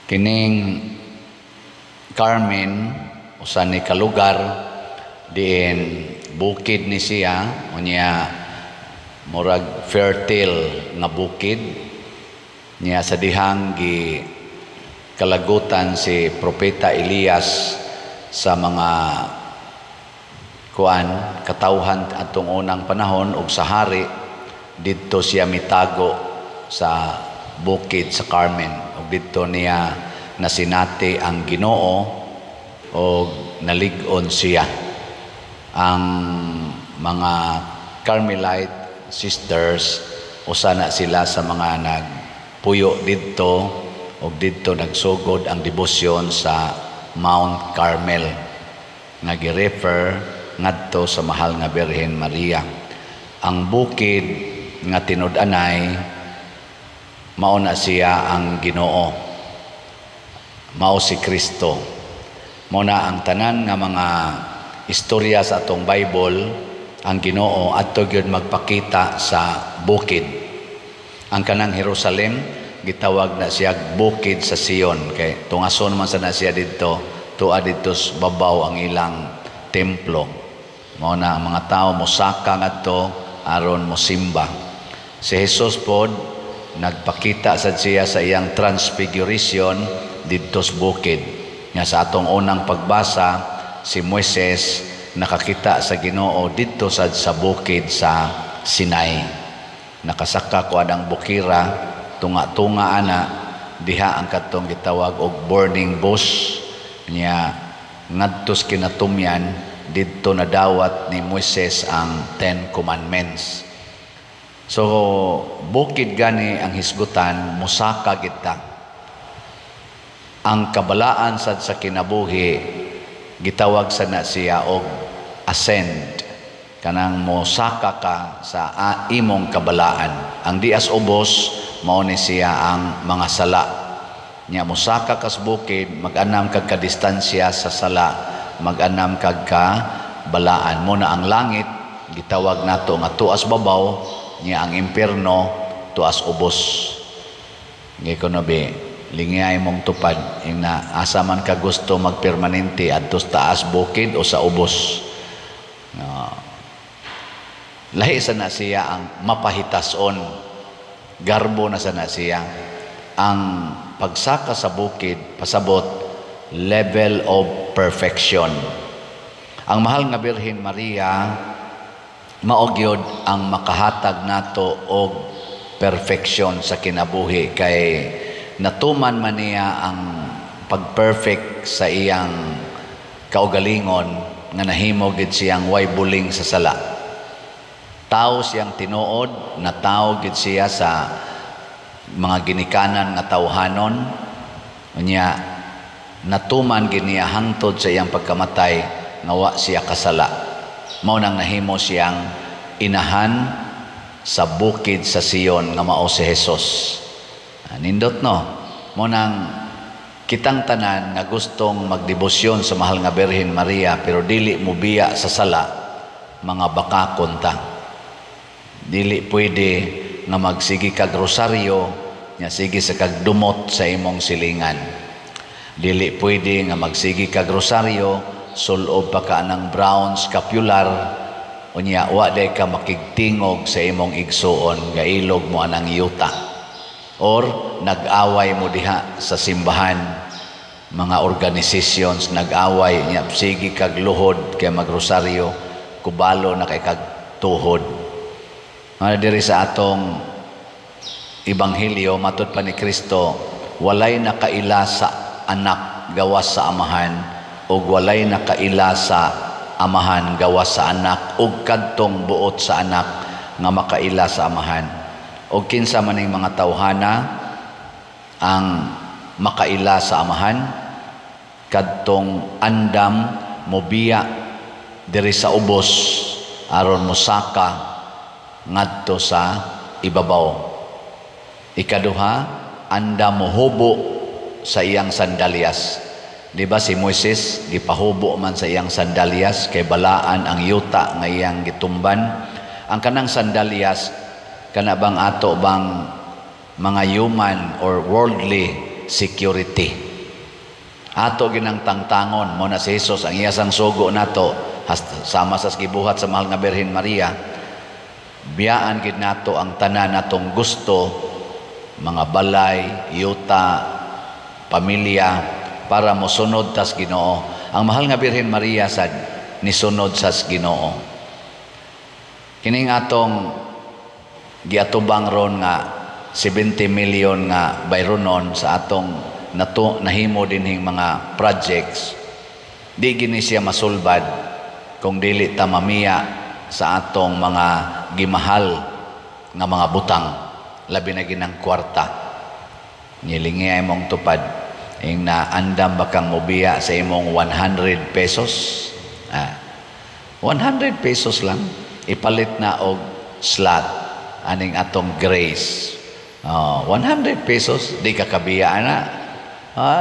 Kining Carmen, usa ni ka lugar diin bukid ni siya, unya murag fertile nga bukid niya sa dihang gi kalagutan si Propeta Elias sa mga kuan katawhan atong unang panahon ug sa hari. Didto siya mitago sa bukid sa Carmen ug didto niya nasinati ang Ginoo og nalig-on siya. Ang mga Carmelite Sisters, usa na sila sa mga nagpuyo didto ug didto nagsugod ang debosyon sa Mount Carmel nga gi-refer ngadto sa Mahal nga Birhen Maria. Ang bukid nga tinud-anay, mao na siya ang Ginoo, mao si Kristo. Mao na ang tanan nga mga istorya sa atong Bible, ang Ginoo adto gyud magpakita sa bukid. Ang kanang Jerusalem, gitawag na siya bukid sa Sion, kay tungason man sa na siya didto, tua didto sa babaw ang ilang templo. Mao na ang mga tao mosaka ngadto aron mosimba. Si Jesus pod, nagpakita sad siya sa iyang transfiguration didto sa bukid. Nga sa atong unang pagbasa, si Moises nakakita sa Ginoo didto sad sa bukid sa Sinai. Nakasaka ko ang bukira, tunga-tunga ana diha ang katong gitawag og burning bush niya. Ngadto sa kinatumyan, didto nadawat ni Moises ang Ten Commandments. So bukid gani ang hisgutan, musaka kita. Ang kabalaan sad sa kinabuhi, gitawag sa na siya og ascend, kanang mosaka ka sa imong kabalaan. Ang dias ubos, mao ni siya ang mga sala. Nya mosaka kas bukid, mag-anam kag kadistansya sa sala, mag-anam kag kabalaan mo na. Ang langit gitawag nato nga tuas babaw niya, ang impierno tuas ubos. Ngay kuno be, lingay mong tupad ing na asa man ka gusto magpermanente, adto sa taas bukid o sa ubos? No. Lahi sa na siya ang mapahitason, garbo na sa na siya. Ang pagsaka sa bukid pasabot level of perfection. Ang Mahal nga Birhen Maria mao gyud ang makahatag nato og perfection sa kinabuhi, kay natuman man niya ang pag-perfect sa iyang kaugalingon nga nahimo gid siyang way buling sa sala. Tao siyang tinuod, na tao gid siya sa mga ginikanan nga tawhanon. Unya natuman gid niya hangtod sa iyang pagkamatay nga wa siya kasala. Mao nang nahimo siyang inahan sa bukid sa Sion nga mao si Jesus. Nindot, no? Mao nang kitang tanan nga gustong magdebosyon sa Mahal nga Birhen Maria pero dili mobiya sa sala, mga bakakon ta. Dili pwede nga magsige kag rosaryo nya sige sa kag dumot sa imong silingan. Dili pwede nga magsige kag rosaryo, sulob pa ka ng brown scapular, unya wa day ka makigtingog sa imong igsuon, gailog mo anang yuta, or nag-away mo diha sa simbahan, mga organizations nag-away nya sige kag luhod kay magrosaryo, kubalo na kay kag tuhod. Mga diri sa atong ebanghelyo, matud pa ni Kristo, walay nakaila sa Anak gawas sa Amahan, ug walay nakaila sa Amahan gawas sa Anak ug kadtong buot sa Anak nga makaila sa Amahan. Og kinsa man ning mga tawhana ang makaila sa Amahan? Kadtong andam mobiya diri sa ubos aron mosaka ngadto sa ibabaw. Ikaduha, andam mohubo sa iyang sandalyas. Di ba si Moises gipahubo man sa iyang sandalyas kay balaan ang yuta nga iyang gitumban? Ang kanang sandalyas, kana bang ato bang mga human or worldly security. Ato ginang tangtangon mo na si Jesus ang iyasang sugo nato, sama sa gibuhat sa mahal nga Birhen Maria. Biyaan gid nato ang tanan natong gusto, mga balay, yuta, pamilya, para mosunod tas Ginoo. Ang mahal nga Birhen Maria sad nisunod sa Ginoo. Kining atong giatubang ron nga 70 million nga bayronon sa atong nato nahimo dinhing mga projects, di gini siya masulbad kung dili ta mamiya sa atong mga gimahal nga mga butang, labi na ginang kwarta. Ngilingi ay mong tupad ing na andam ba kang mobiya sa imong 100 pesos? 100 pesos lang ipalit na og slot aning atong grace. Oh, 100 pesos, di ka kabiya ana.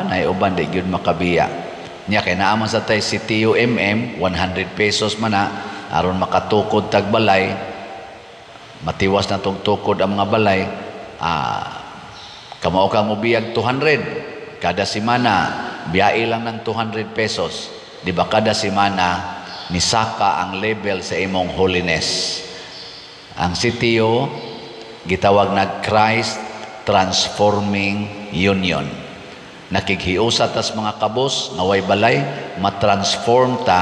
Nay uban di gyud makabiya nya kay naa man sa tay si TUMM, 100 pesos man na aron makatukod tag balay, matiwas na tong tukod ang mga balay. Kamao kang mobiyag 200 kada semana, biyai lang ng 200 pesos, di ba? Kada semana nisaka ang level sa imong holiness. Ang CTU gitawag na Christ Transforming Union. Nakighiusa tas mga kabos nga way balay, matransform ta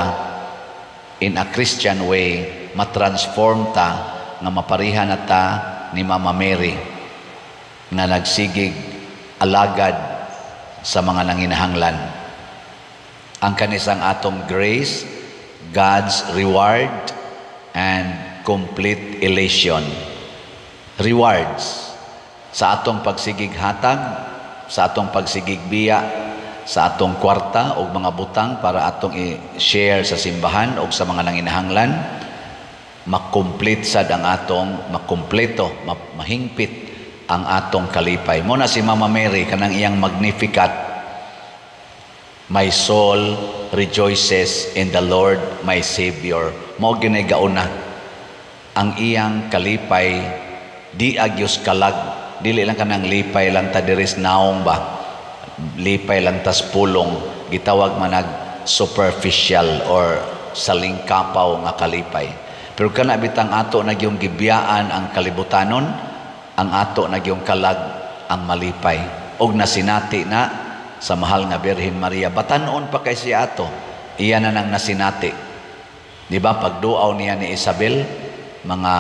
in a Christian way, matransform ta nga mapariha na ta ni Mama Mary nga nagsigig alagad sa mga nanginahanglan. Ang kanisang atong grace, God's reward and complete elation. Rewards sa atong pagsigig hatag, sa atong pagsigig biya, sa atong kwarta o mga butang para atong i-share sa simbahan o sa mga nanginahanglan, makomplete sad ang atong makumpleto, mahingpit ang atong kalipay. Mo na si Mama Mary, kanang iyang Magnificat, "My soul rejoices in the Lord my Savior." Mao ginay gauna ang iyang kalipay, di agyos kalag, dili lang kanang lipay lang ta diris naong ba, lipay lang tas pulong, gitawag manag superficial or salingkapaw nga kalipay. Pero kana bitang ato nagyong gibiyaan ang kalibutanon, ang ato nagyong kalag ang malipay og nasinati na sa mahal nga Birhen Maria. Batanon pa kay siya ato, iya na nang nasinati, di ba? Pagduaw niya ni Isabel, mga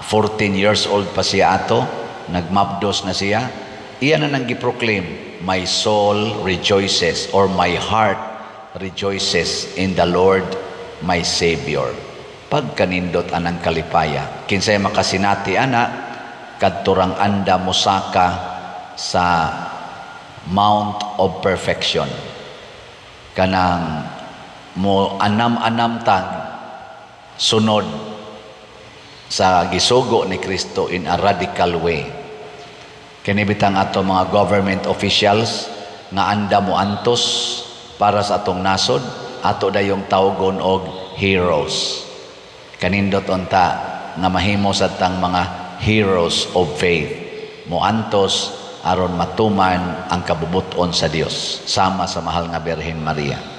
14 years old pa siya ato, nagmabdos na siya, iya na nang giproclaim, "My soul rejoices," or "My heart rejoices in the Lord my Savior." Pagkanindot anang kalipaya. Kinsay makasinati ana, kadturang anda mosaka sa Mount of Perfection. Kanang mo anam-anam tag sunod sa gisugo ni Kristo in a radical way. Kini bitang ato mga government officials nga anda mo antos para sa atong nasod, ato dayong tawgon og heroes. Kanindot unta nga mahimo sa tang mga heroes of faith. Moantos aron matuman ang kabubuton sa Dios sama sa mahal nga Birhen Maria.